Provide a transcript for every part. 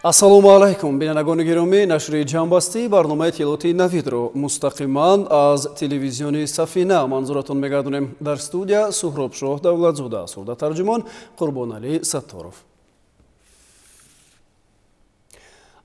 Ассалому алайкум, бинандагони гиромӣ, нашри ҷамъбастии барномаи иттилоотии Навидро мустақиман аз телевизиони Сафина манзуратон мегардонем. Дар студия Суҳробшоҳ Давлатзода, сурда тарҷумон Қурбоналӣ Сатторов.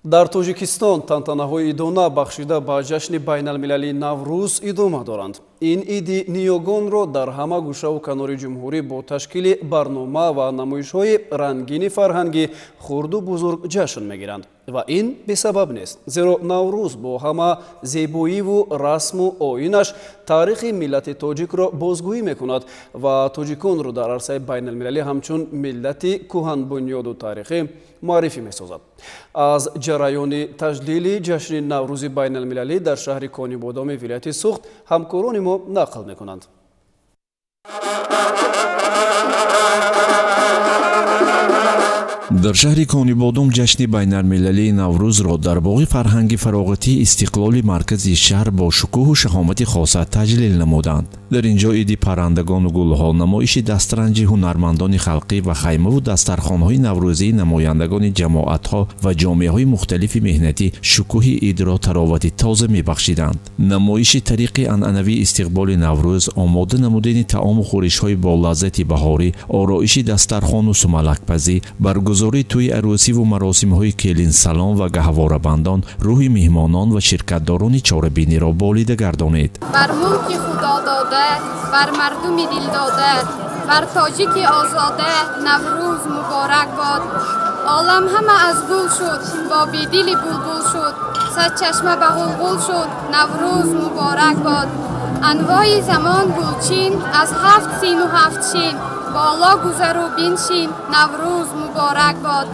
Дар Тоҷикистон тантанаҳои идона бахшида ба ҷашни байналмилалии Наврӯз идома доранд. Ин иди ниёгонро дар ҳама гӯшаву канори ҷумҳурӣ бо ташкили барнома ва намоишҳои рангини фарҳангӣ хурду бузург ҷашн мегиранд. Ва ин бесабаб нест, зеро Наврӯз бо ҳама зебоиву расму оинаш таърихи миллати тоҷикро бозгӯӣ мекунад ва тоҷиконро дар арсаи байналмилалӣ ҳамчун миллати кӯҳанбунёду таърихӣ муаррифӣ месозад. Аз ҷараёни таҷлили ҷашни Наврӯзи байналмилалӣ дар шаҳри Конибодоми вилояти Суғд ҳамкорони мо нақл мекунанд. Дар шаҳри Конибодом ҷашни байналмилалии Наврӯзро дар боғи фарҳанги фароғатии Истиқлоли маркази шаҳр бо шукӯҳу шаҳомати хоса таҷлил намуданд. Дар ин ҷо иди паррандагону гулҳо, намоиши дастранҷи ҳунармандони халқӣ ва хаймаву дастархонҳои наврӯзии намояндагони ҷамоатҳо ва ҷомеаҳои мухталифи меҳнатӣ шукӯҳи идро таровати тоза мебахшиданд. Намоиши тариқи анъанавии истиқболи Наврӯз, омода намудани таому хӯришҳои бо лаззати баҳорӣ, ороиши дастархону сумалакпазӣ, баргузории тӯи арӯсиву маросимҳои келинсалом ва гаҳворабандон рӯҳи меҳмонон ва ширкатдорони чорабиниро болида гардонид. Бар мулки худо дода, бар мардуми дилдода, бар тоҷики озода Наврӯз муборак бод. Олам ҳама аз гул шуд, бо бедили булбул шуд, садчашма ба ғулғул шуд, Наврӯз муборак бод. Анвои замон гулчин, аз ҳафт сину ҳафт шин, боло гузару биншин, Наврӯз муборак бод.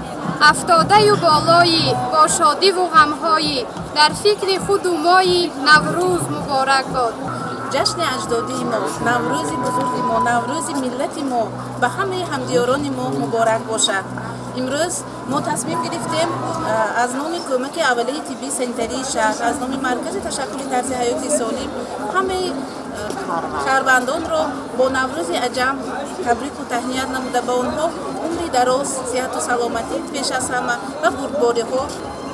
Афтодаю болои, бо шодиву ғамҳои, дар фикри худу мои, Наврӯз муборак бод. Ҷашни аҷдодии мо, Наврӯзи бузурги мо, Наврӯзи миллати мо ба ҳамаи ҳамдиёрони мо муборак бошад. Имрӯз мо тасмим гирифтем аз номи кӯмаки аввалияи тиббии санитарии шаҳр, аз номи маркази ташаккули тарзи ҳаёти солим ҳамаи шаҳрвандонро бо Наврӯзи аҷам табрику таҳният намуда ба онҳо умри дароз, сиҳату саломатӣ пеш аз ҳама ва бурдбориҳо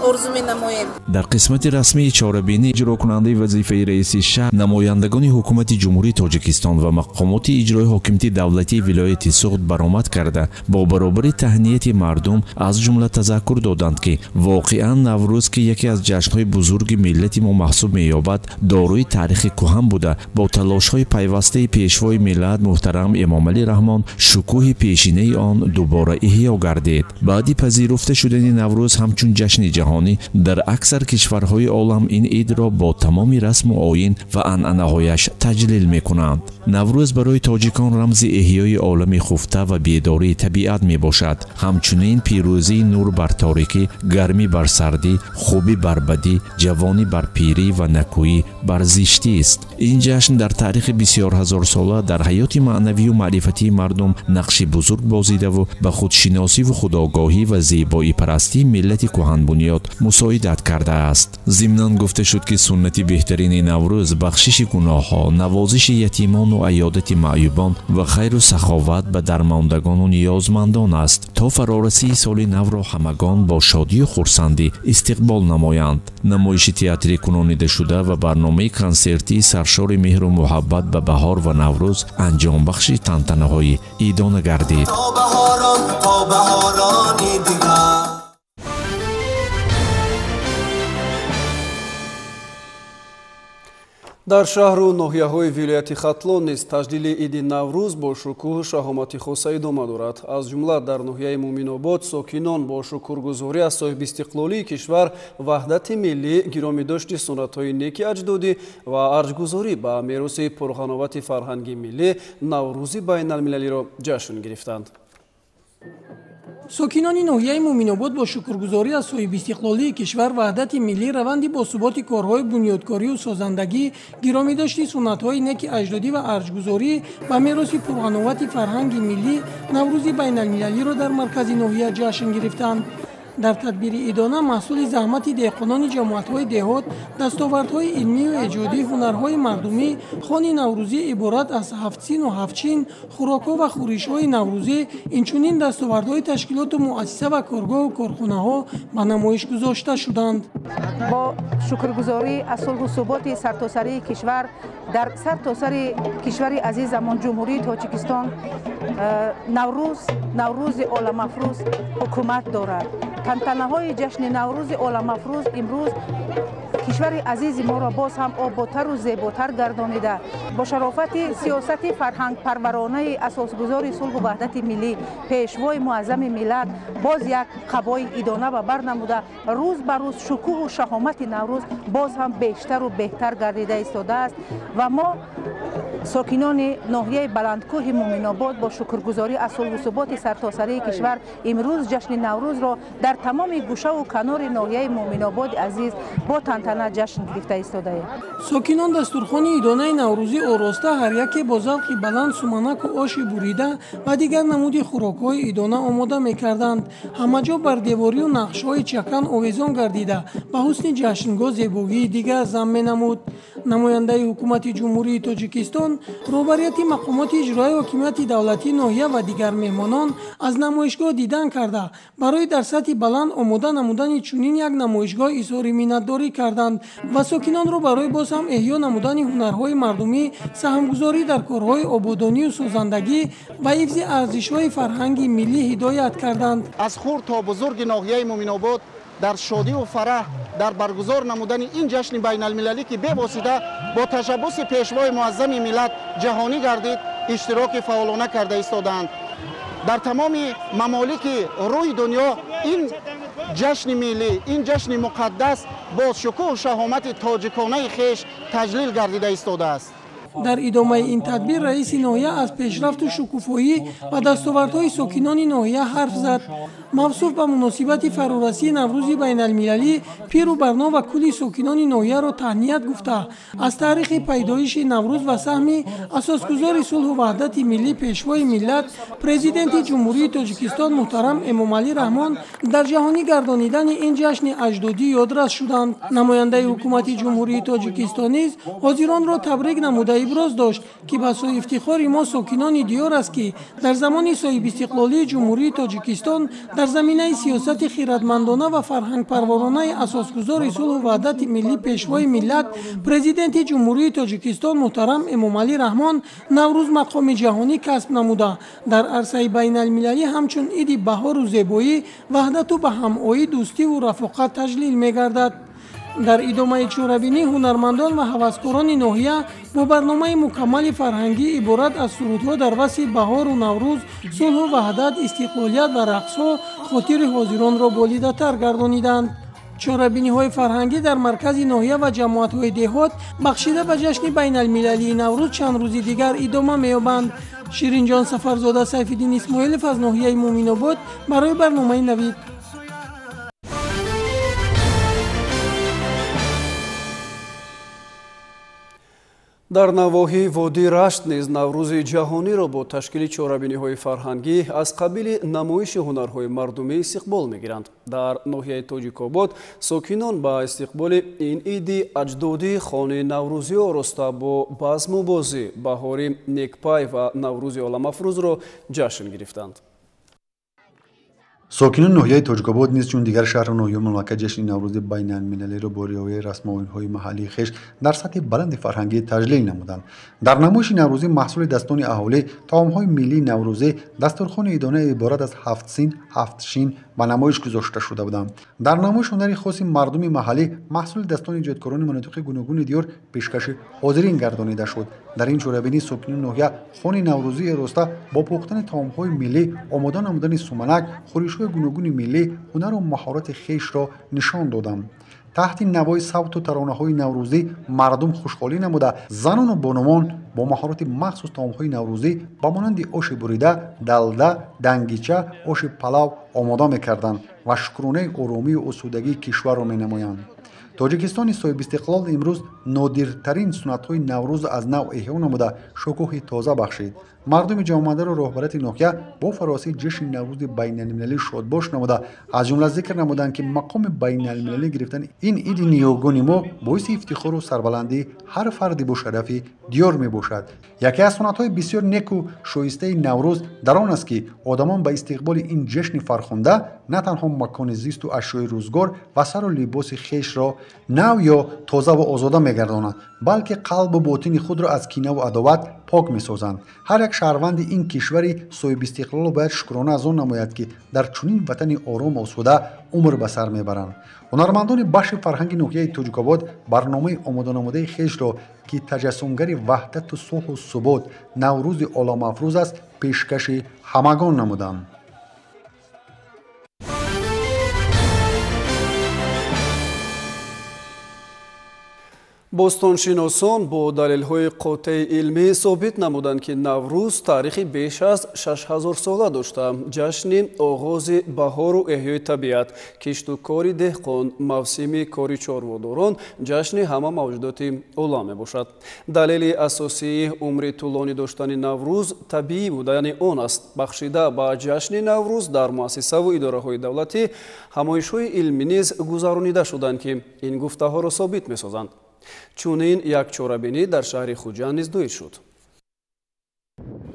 орзу менамоем. Дар қисмати расмии чорабинӣ иҷрокунандаи вазифаи раиси шаҳр, намояндагони ҳукумати Ҷумҳурии Тоҷикистон ва мақомоти иҷрои ҳокимияти давлатии вилояти Суғд баромад карда, бо баробари таҳнияти мардум аз ҷумла тазаккур доданд, ки воқеан Наврӯз, ки яке аз ҷашнҳои бузурги миллати мо маҳсуб меёбад, дорои таърихи кӯҳан буда, бо талошҳои пайвастаи пешвои миллат муҳтарам Эмомалӣ Раҳмон шукӯҳи пешинаи он дубора эҳё гардид. Баъди пазируфта шудани Наврӯз ҳамчун ҷашни ҷаҳонӣ дар аксар кишварҳои олам ин идро бо тамоми расму оин ва анъанаҳояш таҷлил мекунанд. Наврӯз барои тоҷикон рамзи эҳёи олами хуфта ва бедории табиат мебошад. Ҳамчунин пирӯзии нур бар торикӣ, гармӣ бар сардӣ, хубӣ бар бадӣ, ҷавонӣ бар пирӣ ва накӯӣ бар зиштист. Ин ҷашн дар таърихи бисёрҳазорсола дар ҳаёти маънавию маърифатии мардум нақши бузург бозидаву ба худшиносиву худогоҳӣ ва зебоипарастии миллати кӯҳанбунёд мусоидат кардааст. Зимнан гуфта шуд, ки суннати беҳтарини Наврӯз бахшиши гуноҳҳо, навозиши ятимону аёдати маъюбон ва хайру саховат ба дармондагону ниёзмандон аст, то фарорасии соли навро ҳамагон бо шодию хурсандӣ истиқбол намоянд. Намоиши театрӣ кунонидашуда ва барномаи консертии саршори меҳру муҳаббат ба баҳор ва Наврӯз анҷомбахши тантанаҳои идона гардид. Дар шаҳру ноҳияҳои вилояти Хатлон низ таҷлили иди Наврӯз бо шукӯҳу шаҳомати хоса идома дорад. Аз ҷумла дар ноҳияи Муъминобод сокинон бо шукргузорӣ аз соҳибистиқлолии кишвар, ваҳдати миллӣ, гиромидошти суннатҳои неки аҷдодӣ ва арҷгузорӣ ба мероси пурғановати фарҳанги миллӣ Наврӯзи байналмилалиро ҷашн гирифтанд. Сокинони ноҳияи Муъминобод бо шукргузорӣ аз соҳибистиқлолии кишвар, ваҳдати миллӣ, раванди босуботи корҳои бунёдкорию созандагӣ, гиромидошти суннатҳои неки аҷдодӣ ва арҷгузорӣ ба мероси пурғановати фарҳанги миллӣ Наврӯзи байналмилалиро дар маркази ноҳия ҷашн гирифтанд. Дар тадбири идона маҳсули заҳмати деҳқонони ҷамоатҳои деҳот, дастовардҳои илмию эҷодӣ, ҳунарҳои мардумӣ, хони наврӯзӣ иборат аз ҳафтсину ҳафтчин, хӯрокҳо ва хӯришҳои наврӯзӣ, инчунин дастовардҳои ташкилоту муассиса ва коргоҳу корхонаҳо ба намоиш гузошта шуданд. Бо шукргузорӣ аз сулҳу суботи сартосарии кишвар, дар сартосари кишвари азизамон Ҷумҳурии Тоҷикистон Наврӯз, Наврӯзи оламафрӯз ҳукумат дорад. Тантанаҳои ҷашни Наврӯзи оламафрӯз имрӯз кишвари азизи моро боз ҳам ободтару зеботар гардонида, бо шарофати сиёсати фарҳангпарваронаи асосгузори сулҳу ваҳдати миллӣ, пешвои муаззами миллат боз як қабои идона ба бар намуда, рӯз ба рӯз шукӯҳу шаҳомати Наврӯз боз ҳам бештару беҳтар гардида истодааст ва мо сокинони ноҳияи баландкӯҳи Муъминобод бо шукргузорӣ аз сулҳу суботи сартосарии кишвар имрӯз ҷашни Наврӯзро дар тамоми гӯшаву канори ноҳияи Муъминободи азиз бо тантана ҷашн гирифта истодаем. Сокинон дастурхони идонаи наврӯзӣ ороста, ҳар яке бо завқи баланд суманаку оши бурида ва дигар намуди хӯрокҳои идона омода мекарданд. Ҳамаҷо бар деворию нақшҳои чакан овезон гардида, ба ҳусни ҷашнгоҳ зебогии дигар зам менамуд. Намояндаи ҳукумати Ҷумҳурии Тоҷикистон, роҳбарияти мақомоти иҷроияи ҳокимияти давлатии ноҳия ва дигар меҳмонон аз намоишгоҳ дидан карда, барои дар сатҳи баланд омода намудани чунин як намоишгоҳ изҳори миннатдорӣ карданд ва сокинонро барои боз ҳам эҳё намудани ҳунарҳои мардумӣ, саҳмгузорӣ дар корҳои ободонию созандагӣ ва ҳифзи арзишҳои фарҳанги миллӣ ҳидоят карданд. Аз хурд то бузурги ноҳияи Муъминобод дар шодиву фараҳ дар баргузор намудани ин ҷашни байналмилалӣ, ки бевосита бо ташаббуси пешвои муаззами миллат ҷаҳонӣ гардид, иштироки фаъолона карда истодаанд. Дар тамоми мамолики рӯи дунё ин ҷашни миллӣ, ин ҷашни муқаддас бо шукӯҳу шаҳомати тоҷиконаи хеш таҷлил гардида истодааст. Дар идомаи ин тадбир раиси ноҳия аз пешрафту шукуфоӣ ва дастовардҳои сокинони ноҳия ҳарф зад. Мавсуф ба муносибати фарорасии Наврӯзи байналмилалӣ пиру барно ва кулли сокинони ноҳияро таҳният гуфта, аз таърихи пайдоиши Наврӯз ва саҳми асосгузори сулҳу ваҳдати миллӣ, пешвои миллат, Президенти Ҷумҳурии Тоҷикистон муҳтарам Эмомалӣ Раҳмон дар ҷаҳонӣ гардонидани ин ҷашни аҷдодӣ ёдрас шуданд. Намояндаи ҳукумати Ҷумҳурии Тоҷикистон низ ҳозиронро табрик намуда иброз дошт, ки ба ифтихори мо сокинони диёр аст, ки дар замони соҳибистиқлолии Ҷумҳурии Тоҷикистон дар заминаи сиёсати хиратмандона ва фарҳангпарваронаи асосгузори сулҳу ваҳдати миллӣ, пешвои миллат, Президенти Ҷумҳурии Тоҷикистон муҳтарам Эмомалӣ Раҳмон Наврӯз мақоми ҷаҳонӣ касб намуда, дар арсаи байналмилалӣ ҳамчун иди баҳору зебоӣ, ваҳдату ба ҳамоӣ, дӯстиву рафоқат таҷлил мегардад. Дар идомаи чорабинӣ ҳунармандон ва ҳаваскорони ноҳия бо барномаи мукаммали фарҳангӣ иборат аз сурудҳо дар васфи баҳору Наврӯз, сулҳу ваҳдат, истиқлолият ва рақсҳо хотири ҳозиронро болидатар гардониданд. Чорабиниҳои фарҳангӣ дар маркази ноҳия ва ҷамоатҳои деҳот бахшида ба ҷашни байналмилалии Наврӯз чанд рӯзи дигар идома меёбанд. Ширинҷон Сафарзода, Сайфиддин Исмоилов аз ноҳияи Муъминобод барои барномаи Навид. Дар навоҳии водии Рашт низ Наврӯзи ҷаҳониро бо ташкили чорабиниҳои фарҳангӣ аз қабили намоиши ҳунарҳои мардумӣ истиқбол мегиранд. Дар ноҳияи Тоҷикобод сокинон ба истиқболи ин иди аҷдодӣ хони наврӯзӣ ороста бо базму бозӣ баҳори некпай ва Наврӯзи оламафрӯзро ҷашн гирифтанд. Сокинони ноҳияи Тоҷикобод низ чун дигар шаҳру ноҳияҳои мамлакат ҷашни Наврӯзи байналмилалиро бо риояи расму оинҳои маҳаллии хеш дар сатҳи баланди фарҳангӣ таҷлил намуданд. Дар намоиши наврӯзӣ маҳсули дастони аҳолӣ, таомҳои миллии наврӯзӣ, дастурхони идона иборат аз ҳафт син, ҳафт шин ба намоиш гузошта шуда буданд. Дар намоиш ҳунари хоси мардуми маҳаллӣ, маҳсули дастони эҷодкорони манотиқи гуногуни диёр пешкаши ҳозирин гардонида шуд. Дар ин чорабинӣ сокинони ноҳия хони наврӯзии роста бо пухтани таомҳои миллӣ, омода намудани суманак, хӯришҳои гуногуни миллӣ ҳунару маҳорати хешро нишон доданд. Таҳти навои савту таронаҳои наврӯзӣ мардум хушҳолӣ намуда, занону бонувон бо маҳорати махсус таомҳои наврӯзӣ ба монанди оши бурида, далда, дангича, оши палав омода мекарданд ва шукронаи оромию осудагии кишварро менамоянд. Тоҷикистони соҳибистиқлол имрӯз нодиртарин суннатҳои Наврӯз аз нав эҳё намуда шукӯҳи тоза бахшид. Мардуми ҷамъомадаро роҳбарияти ноҳия бо фаросии ҷашни Наврӯзи байналмилалӣ шодбош намуда, аз ҷумла зикр намуданд, ки мақоми байналмилалӣ гирифтани ин иди ниёгони мо боиси ифтихору сарбаландии ҳар фарди бошарафи диёр мебошад. Яке аз суннатҳои бисёр неку шоистаи Наврӯз дар он аст, ки одамон ба истиқболи ин ҷашни фархунда на танҳо макони зисту ашёи рӯзгор ва сару либоси хешро нав ё тозаву озода мегардонанд, балки қалбу ботини худро аз кинаву адоват пок месозанд. Ҳар як шаҳрванди ин кишвари соҳибистиқлолро бояд шукрона аз он намояд, ки дар чунин ватани орому осуда умр ба сар мебаранд. Ҳунармандони бахши фарҳанги ноҳияи Тоҷикобод барномаи омоданамудаи хешро, ки таҷассумгари ваҳдату сулҳу субот, Наврӯзи оламафрӯз аст, пешкаши ҳамагон намуданд. Бостоншиносон бо далелҳои қотеи илмӣ собит намуданд, ки Наврӯз таърихи беш аз 6000 сола дошта, ҷашни оғози баҳору эҳёи табиат, кишту кори деҳқон, мавсими кори чорводорон, ҷашни ҳама мавҷудоти олам мебошад. Далели асосии умри тӯлонӣ доштани Наврӯз табиӣ будани он аст. Бахшида ба ҷашни Наврӯз дар муассисаву идораҳои давлатӣ ҳамоишҳои илмӣ низ гузаронида шуданд, ки ин гуфтаҳоро собит месозанд. Чунин як чорабинӣ дар шаҳри Хуҷанд низ доир шуд.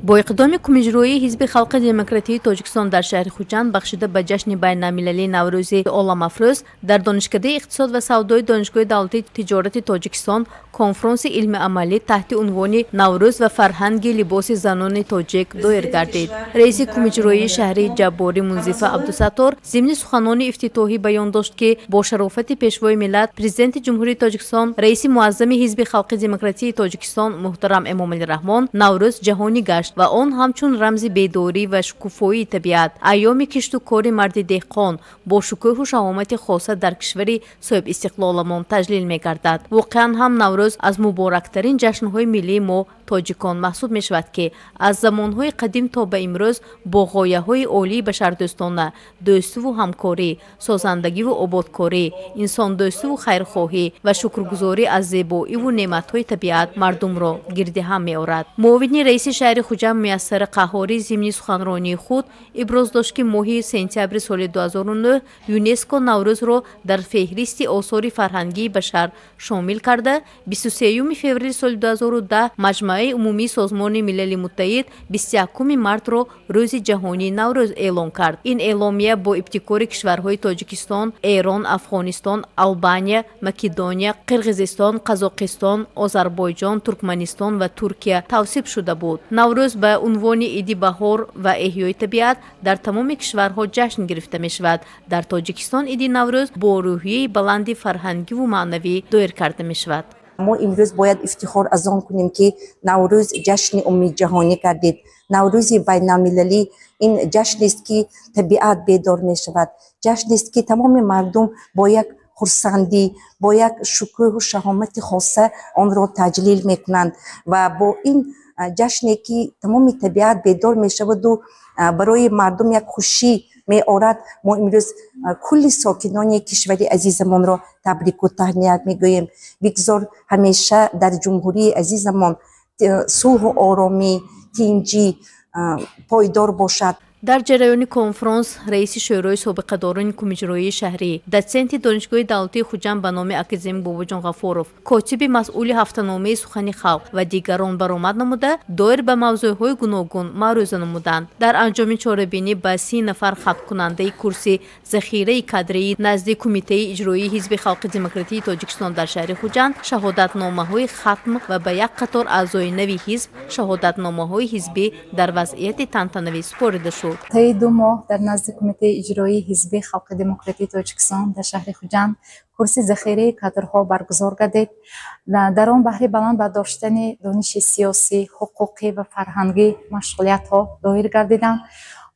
Бо иқдоми кумиҷроии Ҳизби халқи демократии Тоҷикистон дар шаҳри Хуҷанд бахшида ба ҷашни байналмилалии Наврӯзи оламафрӯз дар Донишкадаи иқтисод ва савдои Донишгоҳи давлатии тиҷорати Тоҷикистон конфронси илми-амалӣ таҳти унвони Наврӯз ва фарҳанги либоси занони тоҷик доир гардид. Раиси кумиҷроии шаҳри Ҷабборӣ Мунзифа Абдусаттор зимни суханони ифтитоҳӣ баён дошт, ки бо шарофати Пешвои миллат, Президенти Ҷумҳурии Тоҷикистон, раиси муаззами Ҳизби халқи демократии Тоҷикистон муҳтарам Эмомалӣ Раҳмон Наврӯз ҷаҳонӣ гашт ва он ҳамчун рамзи бедорӣ ва шукуфоии табиат, айёми кишту кори марди деҳқон бо шукӯҳу шаҳомати хоса дар кишвари соҳибистиқлоламон таҷлил мегардад. Воқеан ҳам Наврӯз аз муборактарин ҷашнҳои миллии мо тоҷикон маҳсуб мешавад, ки аз замонҳои қадим то ба имрӯз бо ғояҳои олии башардӯстона, дӯстиву ҳамкорӣ, созандагиву ободкорӣ, инсондӯстиву хайрхоҳӣ ва шукргузорӣ аз зебоиву неъматҳои табиат мардумро гирди ҳам меорад. Муовини раиси шаҳри Хуҷанд Муяссара Қаҳҳорӣ зимни суханронии худ иброз дошт, ки моҳи сентябри соли 2009 ЮНЕСКО Наврӯзро дар феҳристи осори фарҳангии башар шомил карда, 23 феврали соли 2010 Маҷмааи умумии Созмони Милали Муттаҳид 21 мартро Рӯзи ҷаҳонии Наврӯз эълон кард. Ин эъломия бо ибтикори кишварҳои Тоҷикистон, Эрон, Афғонистон, Албания, Македония, Қирғизистон, Қазоқистон, Озарбойҷон, Туркманистон ва Туркия тавсиб шуда буд. Наврӯз ба унвони иди баҳор ва эҳёи табиат дар тамоми кишварҳо ҷашн гирифта мешавад. Дар Тоҷикистон иди Наврӯз бо рӯҳияи баланди фарҳангиву маънавӣ доир карда мешавад. Мо имрӯз бояд ифтихор аз он кунем, ки Наврӯз ҷашни умумиҷаҳонӣ гардид. Наврӯзи байналмилалӣ ин ҷашнест, ки табиат бедор мешавад, ҷашнест, ки тамоми мардум бо як хурсандӣ, бо як шукӯҳу шаҳомати хоса онро таҷлил мекунанд ва бо ин ҷашне, ки тамоми табиат бедор мешаваду барои мардум як хушӣ меорад, мо имрӯз кулли сокинони кишвари азизамонро табрику таҳният мегӯем. Бигзор ҳамеша дар ҷумҳурии азизамон сулҳу оромӣ, тинҷӣ пойдор бошад. Дар ҷараёни конфронс раиси Шӯрои собиқадорони кумиҷроии шаҳрӣ, дотсенти Донишгоҳи давлатии Хуҷанд ба номи академик Бобоҷон Ғафуров, котиби масъули ҳафтаномаи Сухани халқ ва дигарон баромад намуда, доир ба мавзӯъҳои гуногун маърӯза намуданд. Дар анҷоми чорабинӣ ба 30 нафар хатмкунандаи курси захираи кадрии назди Кумитаи иҷроии Ҳизби халқи демократии Тоҷикистон дар шаҳри Хуҷанд шаҳодатномаҳои хатм ва ба як қатор аъзои нави ҳизб шаҳодатномаҳои ҳизбӣ дар вазъияти тантанавӣ супорида шуд. Таи 2 моҳ дар назди Кумитаи иҷроии Ҳизби халқи демократии Тоҷикистон дар шаҳри Хуҷанд курси захираи кадрҳо баргузор гардид. Дар он баҳри баланд бардоштани дониши сиёсӣ, ҳуқуқӣ ва фарҳангӣ машғулиятҳо доир гардиданд.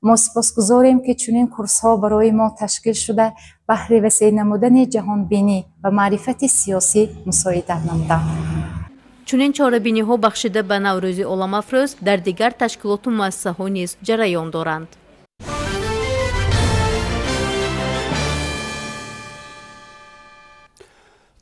Мо сипосгузорем, ки чунин курсҳо барои мо ташкил шуда, баҳри васеъ намудани ҷаҳонбинӣ ва маърифати сиёсӣ мусоидат намуданд. Чунин чорабиниҳо бахшида ба Наврӯзи оламафрӯз дар дигар ташкилоту муассисаҳо низ ҷараён доранд.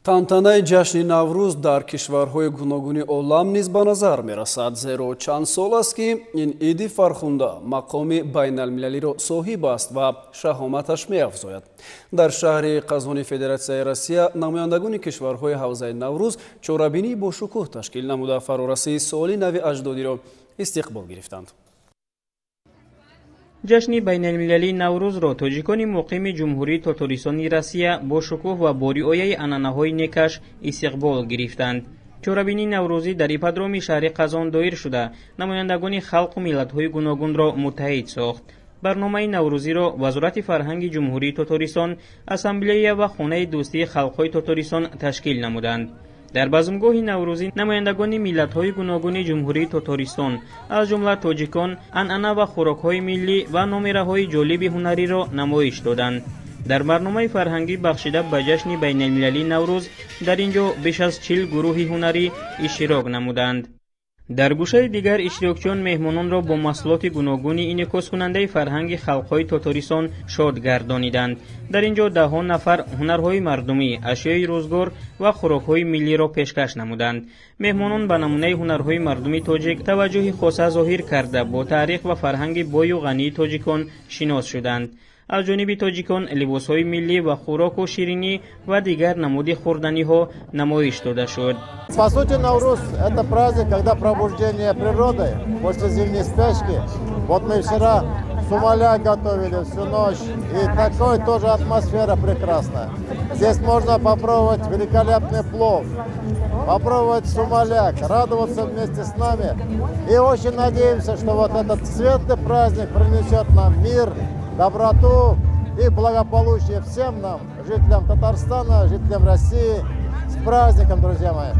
Тантанаи ҷашни Наврӯз дар кишварҳои гуногуни олам низ ба назар мерасад, зеро чанд сол аст, ки ин иди фархунда мақоми байналмилалиро соҳиб аст ва шаҳоматаш меафзояд. Дар шаҳри Қазони Федератсияи Россия намояндагони кишварҳои ҳавзаи Наврӯз чорабинии бошукӯҳ ташкил намуда, фарорасии соли нави аҷдодиро истиқбол гирифтанд. Ҷашни байналмилалии Наврӯзро тоҷикони муқими Ҷумҳурии Тотористони Россия бо шукӯҳ ва бо риояи анъанаҳои некаш истиқбол гирифтанд. Чорабинии наврӯзӣ дар ипподроми шаҳри Қазон доир шуда, намояндагони халқу миллатҳои гуногунро муттаҳид сохт. Барномаи наврӯзиро Вазорати фарҳанги Ҷумҳурии Тотористон, Ассамблея ва Хонаи дӯстии халқҳои Тотористон ташкил намуданд. Дар базмгоҳи наврӯзӣ намояндагони миллатҳои гуногуни Ҷумҳурии Тотористон, аз ҷумла тоҷикон, анъана ва хӯрокҳои миллӣ ва номираҳои ҷолиби ҳунариро намоиш доданд. Дар барномаи фарҳангӣ бахшида ба ҷашни байналмилалии Наврӯз дар ин ҷо беш аз 40 гурӯҳи ҳунарӣ иштирок намуданд. Дар гӯшаи дигар иштирокчиён меҳмононро бо маҳсулоти гуногуни инъикоскунандаи фарҳанги халқҳои Тотористон шод гардониданд. Дар ин ҷо даҳон нафар ҳунарҳои мардумӣ, ашёи рӯзгор ва хӯрокҳои миллиро пешкаш намуданд. Меҳмонон ба намунаи ҳунарҳои мардуми тоҷик таваҷҷӯҳи хоса зоҳир карда, бо таърих ва фарҳанги бою ғании тоҷикон шинос шуданд. Аз ҷониби тоҷикон либосҳои миллӣ ва хӯроку ширинӣ ва дигар намуди хӯрданиҳо намоиш дода шуд. По сути, Навруз – это праздник, когда пробуждение природы после зимней спячки. Вот мы вчера сумаля готовили всю ночь, и такой тоже атмосфера прекрасная. Здесь можно попробовать великолепный плов, попробовать сумаляк, радоваться вместе с нами. И очень надеемся, что вот этот светлый праздник принесет нам мир, доброту и благополучие всем нам, жителям Татарстана, жителям России. С праздником, друзья мои!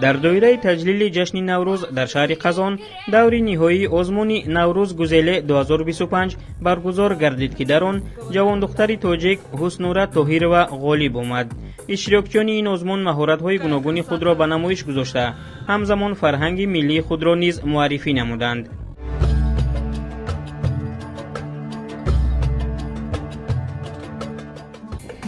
Дар доираи таҷлили ҷашни Наврӯз дар шаҳри Қазон даври ниҳоии озмуни Наврӯз гузеле 2025 баргузор гардид, ки дар он ҷавондухтари тоҷик Ҳуснура Тоҳирова ғолиб омад. Иштирокчиёни ин озмун маҳоратҳои гуногуни худро ба намоиш гузошта, ҳамзамон фарҳанги миллии худро низ муаррифӣ намуданд.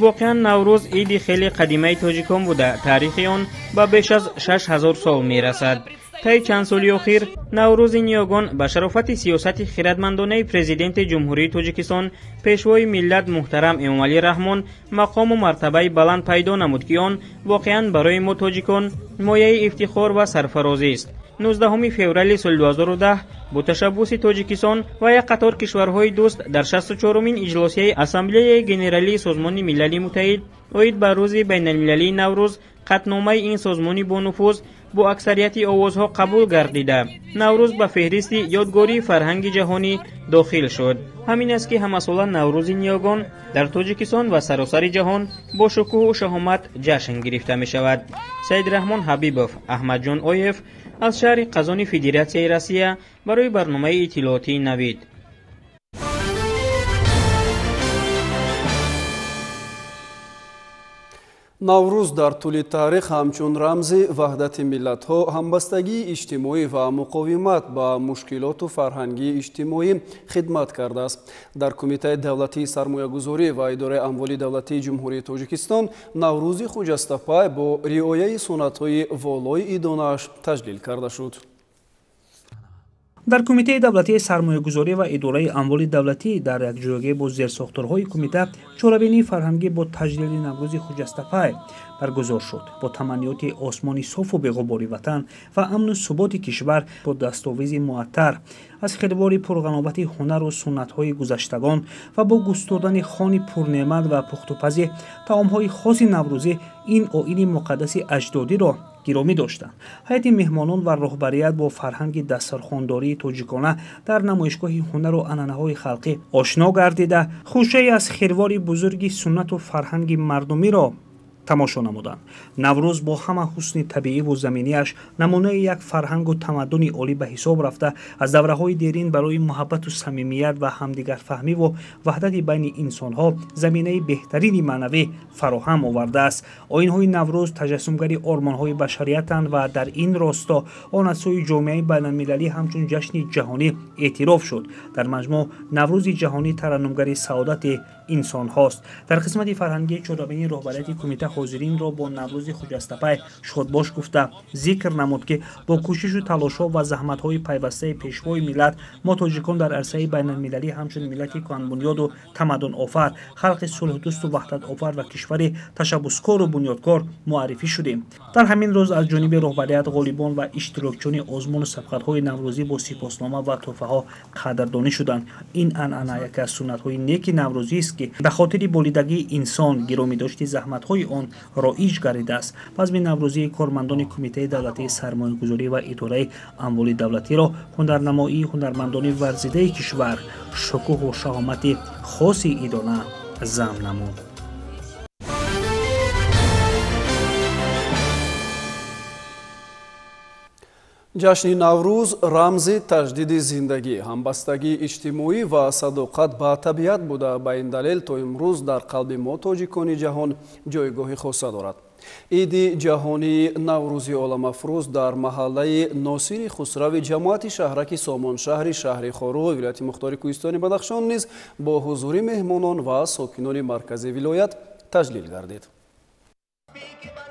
Воқеан, Наврӯз иди хеле қадимаи тоҷикон буда, таърихи он ба беш аз 6000 сол мерасад. Таи чанд соли охир Наврӯзи ниёгон ба шарофати сиёсати хиратмандонаи Президенти Ҷумҳурии Тоҷикистон, Пешвои миллат муҳтарам Эмомалӣ Раҳмон мақому мартабаи баланд пайдо намуд, ки он воқеан барои мо тоҷикон мояи ифтихор ва сарфарозист. 19 феврали соли 2010 бо ташаббуси Тоҷикистон ва як қатор кишварҳои дӯст дар 64-умин иҷлосияи Ассамблеяи Генералии Созмони Милали Муттаҳид оид ба рӯзи байналмилалии Наврӯз қатъномаи ин созмони бонуфуз бо аксарияти овозҳо қабул гардида, Наврӯз ба феҳристи ёдгории фарҳанги ҷаҳонӣ дохил шуд. Ҳамин аст, ки ҳамасола Наврӯзи ниёгон дар Тоҷикистон ва саросари ҷаҳон бо шукӯҳу шаҳомат ҷашн гирифта мешавад. Саидраҳмон Ҳабибов, Аҳмадҷон Оев аз шаҳри Қазони Федератсияи Россия барои барномаи иттилоотии Навид. Наврӯз дар тӯли таърих ҳамчун рамзи ваҳдати миллатҳо, ҳамбастагии иҷтимоӣ ва муқовимат ба мушкилоту фарҳангии иҷтимоӣ хидмат кардааст. Дар Кумитаи давлатии сармоягузорӣ ва идораи амволи давлатии Ҷумҳурии Тоҷикистон Наврӯзи хуҷастапай бо риояи суннатҳои волои идонааш таҷлил карда шуд. Дар Кумитаи давлатии сармоягузорӣ ва идораи амволи давлатӣ дар якҷоягӣ бо зерсохторҳои кумита чорабинии фарҳангӣ бо таҷлили Наврӯзи хуҷастапай баргузор шуд. Бо таманниёти осмони софу беғубори ватан ва амну суботи кишвар, бо дастовизи муаттар аз хирвори пурғановати ҳунару суннатҳои гузаштагон ва бо густурдани хони пурнеъмат ва пухтупази таомҳои хоси наврӯзӣ ин оини муқаддаси аҷдодиро гиромӣ доштанд. Ҳайати меҳмонон ва роҳбарият бо фарҳанги дастархондории тоҷикона дар намоишгоҳи ҳунару анъанаҳои халқӣ ошно гардида, хушае аз хирвори бузурги суннату фарҳанги мардумиро тамошо намуданд. Наврӯз бо ҳама ҳусни табииву заминиаш намунаи як фарҳангу тамаддуни олӣ ба ҳисоб рафта, аз давраҳои дерин барои муҳаббату самимият ва ҳамдигарфаҳмиву ваҳдати байни инсонҳо заминаи беҳтарини маънавӣ фароҳам овардааст. Оинҳои Наврӯз таҷассумгари ормонҳои башариятанд ва дар ин росто он аз сӯи ҷомеаи байналмилалӣ ҳамчун ҷашни ҷаҳонӣ эътироф шуд. Дар маҷмӯъ, Наврӯзи ҷаҳонӣ тараннумгари саодати инсонҳост. Дар қисмати фарҳангии чорабинии роҳбарияти кумита ҳозиринро бо Наврӯзи Хуҷастапай шодбош гуфта, зикр намуд, ки бо кӯшишу талошҳо ва заҳматҳои пайвастаи пешвои миллат мо тоҷикон дар арсаи байналмилалӣ ҳамчун миллати кӯҳанбунёду тамаддунофар, халқи сулҳдӯсту ваҳдатофар ва кишвари ташаббускору бунёдкор муаррифӣ шудем. Дар ҳамин рӯз аз ҷониби роҳбарият ғолибон ва иштирокчиёни озмуну сабқатҳои наврӯзӣ бо сипоснома ва тӯҳфаҳо қадрдонӣ шуданд. Ин анъана яке аз суннатҳои неки наврӯзист, ки ба хотири болидагии инсон, гиромӣ дошти заҳматҳои он роиҷ гардидааст. Базми наврӯзии кормандони Кумитаи давлатии сармоягузорӣ ва идораи амволи давлатиро ҳунарнамоии ҳунармандони варзидаи кишвар шукӯҳу шаҳомати хоси идона зам намуд. Ҷашни Наврӯз рамзи таҷдиди зиндагӣ, ҳамбастагии иҷтимоӣ ва садоқат ба табиат буда, ба ин далел то имрӯз дар қалби мо тоҷикони ҷаҳон ҷойгоҳи хоса дорад. Иди ҷаҳонии Наврӯзи оламафрӯз дар маҳаллаи Носири Хусрави ҷамоати шаҳраки Сомоншаҳри шаҳри Хоруғ вилояти мухтори Кӯҳистони Бадахшон низ бо ҳузури меҳмонон ва сокинони маркази вилоят таҷлил гардид.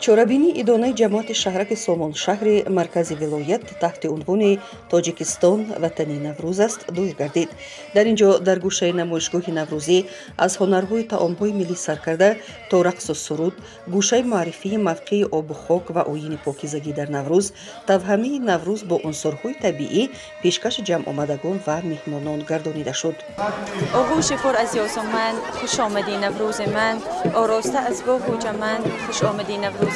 Чорабинии идонаи ҷамоати шаҳраки Сомоншаҳри маркази вилоят таҳти унвони Тоҷикистон ватани Наврӯз аст доир гардид. Дар ин ҷо дар гӯшаи намоишгоҳи наврӯзӣ аз ҳунарҳои таомҳои миллӣ сар карда то рақсу суруд, гӯшаи муаррифии мавқеи обу хок ва оини покизагӣ дар Наврӯз, тавҳамии Наврӯз бо унсурҳои табиӣ пешкаши ҷамъомадагон ва меҳмонон гардонида шуд. Оғӯши пур аз ёсуман, хуш омадӣ Наврӯзи ман, ороста аз боғу чаман, хуш омадӣ Наврӯзи.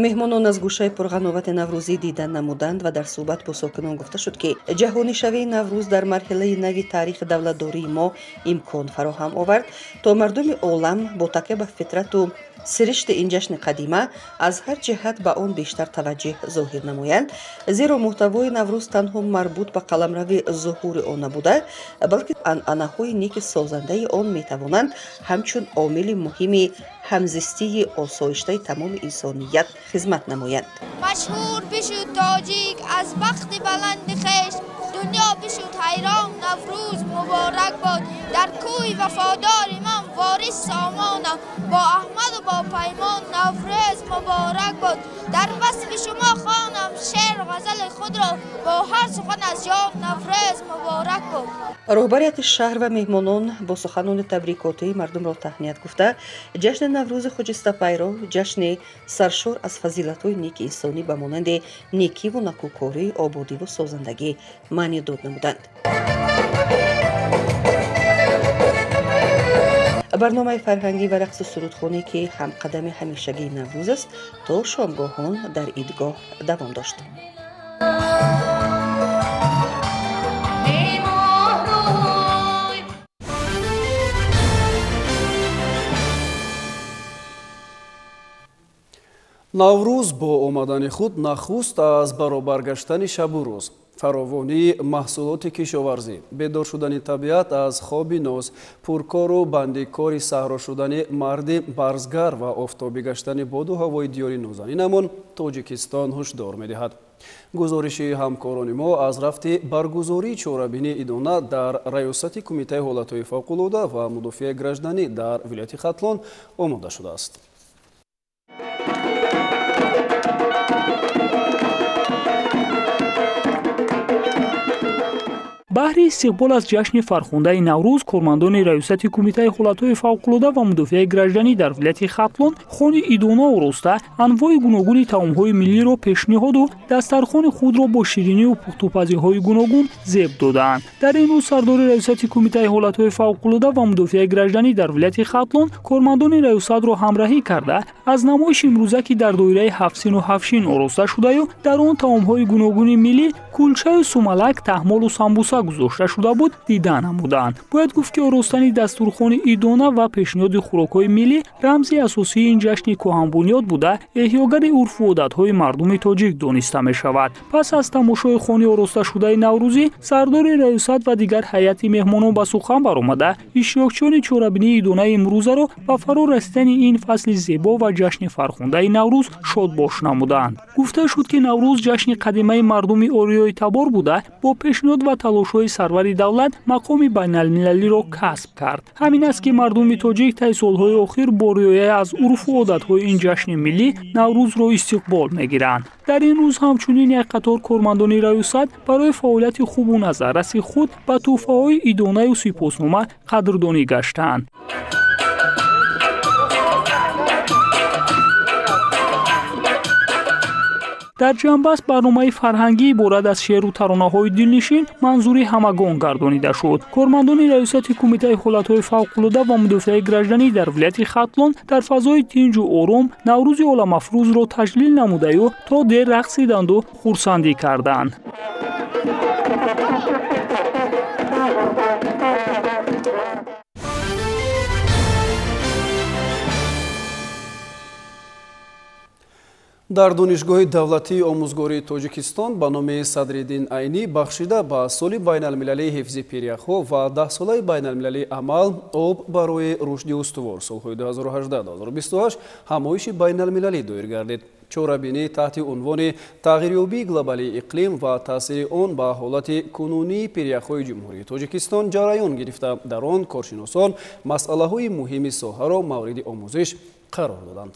Меҳмонон аз гӯшаи пурғановати наврӯзӣ дидан намуданд ва дар суҳбат бо сокинон гуфта шуд, ки ҷаҳонишавии Наврӯз дар марҳилаи нави таърихи давлатдории мо имкон фароҳам овард, то мардуми олам бо такя ба фитрату сиришти ин ҷашни қадима аз ҳар ҷиҳат ба он бештар таваҷҷӯҳ зоҳир намоянд, зеро муҳтавои Наврӯз танҳо марбут ба қаламрави зуҳури он набуда, балки анъанаҳои неки созандаи он метавонанд ҳамчун омили муҳими ҳамзистии осоиштаи тамоми инсоният хизмат намоянд. Машҳур бишуд тоҷик аз бахти баланди хеш, дунё бишуд ҳайрон, Наврӯз муборак бод. Дар кӯи вафодори ман ворис сомонам, бо Аҳмаду бо Паймон Наврӯз муборак бод. Дар васфи шумо хонам шеъру ғазали худро, бо ҳар сухан аз ҷон Наврӯз муборак бод. Роҳбарияти шаҳр ва меҳмонон бо суханони табрикотӣ мардумро таҳният гуфта, ҷашни Наврӯзи Хуҷистапайро ҷашни саршор аз фазилатҳои неки инсонӣ ба монанди некиву накӯкорӣ, ободиву созандагӣ маъни дод намуданд. Барномаи фарҳангӣ ва рақсу сурудхонӣ, ки ҳамқадами ҳамешагии Наврӯз аст, то шомгоҳон дар идгоҳ давом дошт. Наврӯз бо омадани худ нахуст аз баробаргаштани шабу рӯз, фаровонии маҳсулоти кишоварзӣ, бедор шудани табиат аз хоби ноз, пуркору бандикори саҳро шудани марди барзгар ва офтобӣ гаштани боду ҳавои диёри нозанинамон Тоҷикистон ҳушдор медиҳад. Гузориши ҳамкорони мо аз рафти баргузории чорабинии идона дар раёсати Кумитаи ҳолатҳои фавқулода ва мудофиаи гражданӣ дар вилояти Хатлон омода шудааст. Баҳри истиқбол аз ҷашни фархундаи Наврӯз кормандони раёсати Кумитаи ҳолатҳои фавқулода ва мудофиаи гражданӣ дар вилояти Хатлон хони идона ороста анвои гуногуни таомҳои миллиро пешниҳоду дастархони худро бо ширинию пухтупазиҳои гуногун зеб додаанд. Дар ин рӯз сардори раёсати Кумитаи ҳолатҳои фавқулода ва мудофиаи гражданӣ дар вилояти Хатлон кормандони раёсатро ҳамраҳӣ карда аз намоиши имрӯза, ки дар доираи ҳафтсину ҳафшин ороста шудаю дар он таомҳои гуногуни миллӣ кулчаю сумалак, таҳмолу самбуса гузошта шуда буд, дида намуданд. Бояд гуфт, ки оростани дастурхони идона ва пешниҳоди хӯрокҳои миллӣ рамзи асосии ин ҷашни кӯҳанбунёд буда, эҳёгари урфу одатҳои мардуми тоҷик дониста мешавад. Пас аз тамошои хони оросташудаи наврӯзӣ сардори раёсат ва дигар ҳайати меҳмонон ба сухан баромада, иштирокчиёни чорабинии идонаи имрӯзаро ба фаро расидани ин фасли зебо ва ҷашни фархундаи Наврӯз шодбош намуданд. Гуфта шуд, ки Наврӯз ҷашни қадимаи мардуми ориёиҳо осиёитабор буда, бо пешниҳод ва талошҳои сарвари давлат мақоми байналмилалиро касб кард. Ҳамин аст, ки мардуми тоҷик таи солҳои охир бо риоя аз урфу одатҳои ин ҷашни миллӣ Наврӯзро истиқбол мегиранд. Дар ин рӯз ҳамчунин як қатор кормандони раёсат барои фаъолияти хубу назарраси худ ба тӯҳфаҳои идонаю сипоснома қадрдонӣ гаштанд. Дар ҷанбаст барномаи фарҳангӣ иборат аз шеъру таронаҳои дилнишин манзури ҳамагон гардонида шуд. Кормандони раёсати Кумитаи ҳолатҳои фавқулода ва мудофиаи гражданӣ дар вилояти Хатлон дар фазои тинҷу ором Наврӯзи оламафрӯзро таҷлил намудаю то дер рақсиданду хурсандӣ карданд. Дар Донишгоҳи давлатии омӯзгории Тоҷикистон ба номи Садриддин Айнӣ бахшида ба соли байналмилалии ҳифзи пиряхҳо ва 10-солаи байналмилалии амал об барои рушди устувор солҳои 2018-2028 ҳамоиши байналмилалӣ доир гардид. Чорабинӣ таҳти унвони тағйирёбии глобалии иқлим ва таъсири он ба ҳолати кунунии пиряхҳои Ҷумҳурии Тоҷикистон ҷараён гирифта. Дар он коршиносон масъалаҳои муҳими соҳаро мавриди омӯзиш қарор доданд.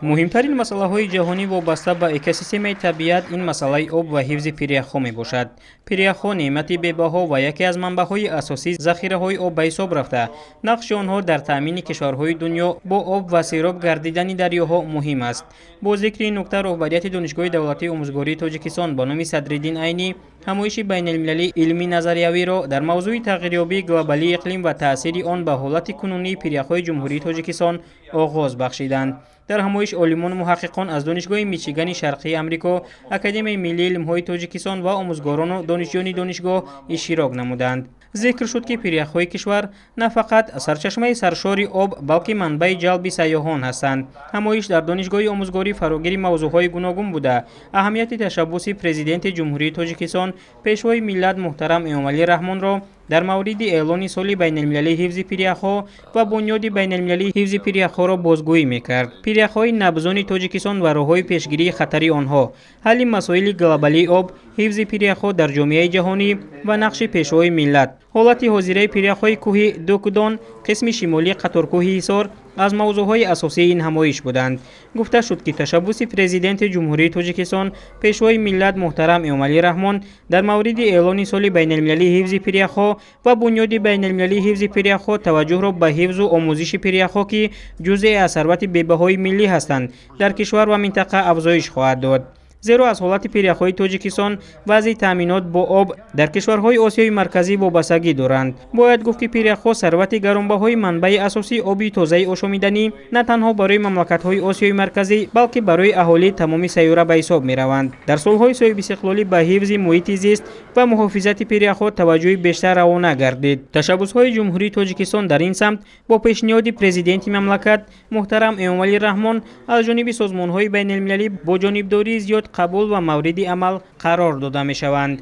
Муҳимтарин масъалаҳои ҷаҳонӣ вобаста ба экосистемаи табиат ин масъалаи об ва ҳифзи пиряхҳо мебошад. Пиряхҳо неъмати бебаҳо ва яке аз манбаъҳои асосии захираҳои об ба ҳисоб рафта, нақши онҳо дар таъмини кишварҳои дунё бо об ва сероб гардидани дарёҳо муҳим аст. Бо зикри ин нукта роҳбарияти Донишгоҳи давлатии омӯзгории Тоҷикистон ба номи Садриддин Айнӣ ҳамоиши байналмилалии илмӣ назариявиро дар мавзӯи тағйирёбии глобалии иқлим ва таъсири он ба ҳолати кунунии пиряхҳои Ҷумҳурии Тоҷикистон оғоз бахшиданд. Дар ҳамоиш олимону муҳаққиқон аз Донишгоҳи Мичигани Шарқии Амрико, Академияи миллии илмҳои Тоҷикистон ва омӯзгорону донишҷӯёни донишгоҳ иштирок намуданд. Зикр шуд, ки пиряхҳои кишвар на фақат сарчашмаи саршори об, балки манбаи ҷалби сайёҳон ҳастанд. Ҳамоиш дар Донишгоҳи омӯзгорӣ фарогири мавзӯъҳои гуногун буда, аҳамияти ташаббуси Президенти Ҷумҳурии Тоҷикистон, Пешвои миллат муҳтарам Эмомалӣ Раҳмонро дар мавриди эълони соли байналмилалии ҳифзи пиряхҳо ва бунёди байналмилалии ҳифзи пиряхҳоро бозгӯӣ мекард. Пиряхҳои набзони Тоҷикистон ва роҳҳои пешгирии хатари онҳо, ҳалли масоили глобалии об, ҳифзи пиряхҳо дар ҷомеаи ҷаҳонӣ ва нақши Пешвои миллат, ҳолати ҳозираи пиряхҳои кӯҳи Дукдон, қисми шимолии қаторкӯҳи Ҳисор аз мавзӯъҳои асосии ин ҳамоиш буданд. Гуфта шуд, ки ташаббуси Президенти Ҷумҳурии Тоҷикистон, Пешвои миллат муҳтарам Эмомалӣ Раҳмон дар мавриди эълони соли байналмилалии ҳифзи пиряхҳо ва бунёди байналмилалии ҳифзи пиряхҳо таваҷҷӯҳро ба ҳифзу омӯзиши пиряхҳо, ки ҷузъе аз сарвати бебаҳои миллӣ ҳастанд, дар кишвар ва минтақа афзоиш хоҳад дод. Зеро аз ҳолати пиряхҳои Тоҷикистон вазъи таъминот бо об дар кишварҳои Осиёи Марказӣ вобастагӣ доранд. Бояд гуфт, ки пиряхҳо сарвати гаронбаҳои манбаи асосии оби тозаи ошомиданӣ на танҳо барои мамлакатҳои Осиёи Марказӣ, балки барои аҳолии тамоми сайёра ба ҳисоб мераванд. Дар солҳои соҳибистиқлолӣ ба ҳифзи муҳити зист ва муҳофизати пиряхҳо таваҷҷӯҳи бештар равона гардид. Ташаббусҳои Ҷумҳурии Тоҷикистон дар ин самт бо пешниҳоди Президенти мамлакат муҳтарам Эмомалӣ Раҳмон аз ҷониби созмонҳои байналмилалӣ бо ҷонибдории зиёд қабул ва мавриди амал қарор дода мешаванд.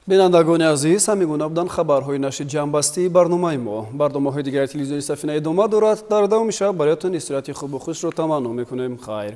Бинандагони азиз, ҳамин гуна буданд хабарҳои нашри ҷамъбастии барномаи мо. Барномаҳои дигари телевизиони Сафина идома дорад. Дар давоми шаб бароятон истироҳати хубу хушро таманно мекунем. Хайр.